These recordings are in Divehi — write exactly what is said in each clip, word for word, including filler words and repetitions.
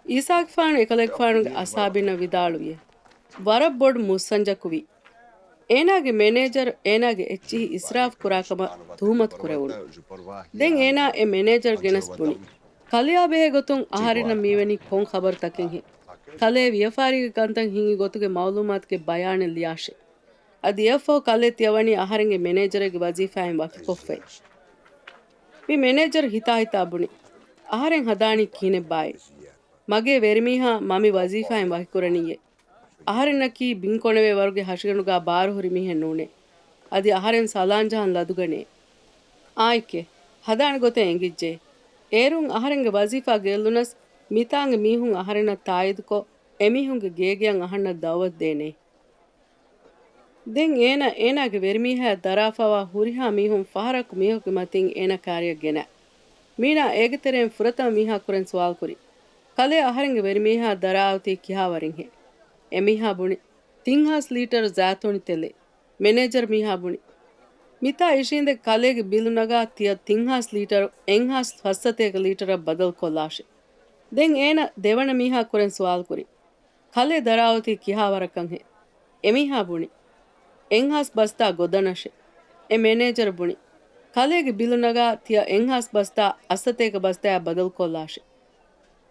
އީސާގެފާނު އެކަލޭގެފާނުގެ އަސްހާބިންނަށް ވިދާޅުވިއޭ، ވަރަށް ބޮޑު މުއްސަންޖަކު ވީ. އޭނާގެ މެނޭޖަރު އޭނާގެ އެއްޗިހި އިސްރާފް ކުރާކަމަށް ތުހުމަތު ކުރެވުނު. ދެން އޭނާ އެ މެނޭޖަރު ގެނަސް ބުނި، ކަލެޔާ ބެހޭ ގޮތުން އަހަރެންނަށް މީވެނީ ކޮން ޚަބަރުތަކެއްހޭ؟ ކަލޭ ވިޔަފާރީގެ ކަންތައް ހިނގި ގޮތުގެ މައުލޫމާތުގެ ބަޔާނެއް ލިޔާށޭ. އަދި އެއަށްފަހު ކަލޭ ތިޔަ ވަނީ އަހަރެންގެ މެނޭޖަރެއްގެ ވަޒީފާއިން ވަކިކޮށްފައި. މި މެނޭޖަރު ހިތާހިތާ ބުނި، އަހަރެން ހަދާނީ ކިހިނެއްބާއޭ؟ މަގޭ ވެރިމީހާ މަ މި ވަޒީފާއިން ވަކިކުރަނީއޭ. އަހަރެންނަކީ ބިން ކޮނެވޭ ވަރުގެ ހަށިގަނޑުގާ ބާރުހުރި މީހެއް ނޫނޭ. އަދި އަހަރެން ސަލާންޖަހަން ލަދުގަނޭ. އާނއެކޭ، ހަދާނެ ގޮތެއް އެނގިއްޖެ. އޭރުން އަހަރެންގެ ވަޒީފާ ގެއްލުނަސް، މިތާނގެ މީހުން އަހަރެންނަށް ތާއީދުކޮށް، އެމީހުންގެ ގޭގެއަށް އަހަންނަށް ދައުވަތު ދޭނޭ. ދެން އޭނަ އޭނާގެ ވެރިމީހާއަށް ދަރާފަވާ ހުރިހާ މީހުން ފަހަރަކު މީހަކުގެ މަތިން އޭނަ ކާރިއަށް ގެނަ. މީނާ އޭގެ ތެރެއިން ފުރަތަމަ މީހާ ކުރެން ސުވާލު ކުރި. ކަލޭ އަހަރެންގެ ވެރިމީހާ ދަރާއޮތީ ކިހާވަރެއްހޭ؟ އެމީހާ ބުނި، ތިން ހާސް ލީޓަރު ޒާތޫނި ތެލެއް. މެނޭޖަރު މީހާ ބުނި، މިތާ އިށީނދެ ކަލޭގެ ބިލު ނަގާ ތިޔަ ތިން ހާސް ލީޓަރު އެއް ހާސް ފަސްސަތޭކަ ލީޓަރަށް ބަދަލު ކޮށްލާށޭ. ދެން އޭނަ ދެވަނަ މީހާ ކުރެން ސުވާލު ކުރި. ކަލޭ ދަރާއޮތީ ކިހާވަރަކަށްހޭ؟ އެމީހާ ބުނި، އެއް ހާސް ބަސްތާ ގޮދަނަށެ. އެ މެނޭޖަރު ބުނި، ކަލޭގެ ބިލު ނަގާ ތިޔަ އެއް ހާސް ބަސްތާ އަށްސަތޭކަ ބަސްތާއާ ބަދަލު ކޮށްލާށެ.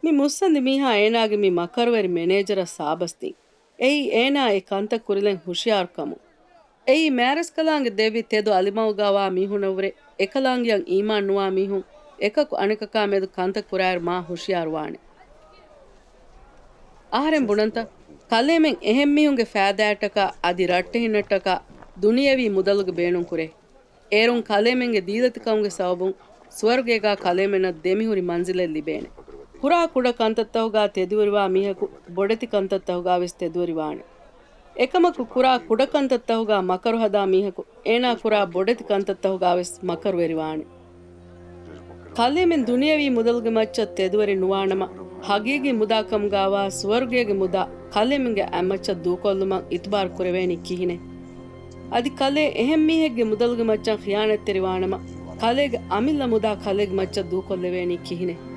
މި މުއްސަނދި މީހާ އޭނާގެ މި މަކަރުވެރި މެނޭޖަރަށް ސާބަސްދިން. އެއީ އޭނާ އެ ކަންތައް ކުރިލެން ހުޝިޔާރު ކަމުން. އެއީ މާރަސްކަލާނގެ ދެއްވި ތެދު އަލިމައުގާވާ މީހުނަށްވުރެ އެކަލާނގެއަށް އީމާން ނުވާ މީހުން އެކަކު އަނެކަކާ މެދު ކަންތައް ކުރާއިރު މާ ހުޝިޔާރުވާނެ. އަހަރެން ބުނަންތަ؟ ކަލޭމެން އެހެން މީހުންގެ ފައިދާއަށްޓަކާ އަދި ރައްޓެހިންނަށްޓަކާ ދުނިޔެވީ މުދަލުގެ ބޭނުން ކުރޭ. އޭރުން ކަލޭމެންގެ ދީލަތިކަމުގެ ސަބަބުން ސުވަރުގޭގާ ކަލޭމެންނަށް ދެމިހުރި މަންޒިލެއް ލިބޭނެ. ކުރާ ކުޑަ ކަންތައްތަހުގާ ތެދުވެރިވާ މީހަކު ބޮޑެތި ކަންތައްތަހުގާވެސް ތެދުވެރިވާނެ. އެކަމަކު ކުރާ ކުޑަ ކަންތައްތަހުގާ މަކަރު ހަދާ މީހަކު އޭނާ ކުރާ ބޮޑެތި ކަންތައްތަހުގާވެސް މަކަރުވެރިވާނެ. ކަލޭމެން ދުނިޔެވީ މުދަލުގެ މައްޗަށް ތެދުވެރި ނުވާނަމަ، ހަގީގީ މުދާ ކަމުގާވާ ސުވަރުގޭގެ މުދާ ކަލޭމެންގެ އަތްމައްޗަށް ދޫކޮށްލުމަށް އިތުބާރު ކުރެވޭނީ ކިހިނެއް؟ އަދި ކަލޭ އެހެން މީހެއްގެ މުދަލުގެ މައްޗަށް ޚިޔާނަތްތެރިވާނަމަ، ކަލޭގެ އަމިއްލަ މުދާ ކަލޭގެ މައްޗަށް ދޫކޮށްލެވޭނީ ކިހިނެއް؟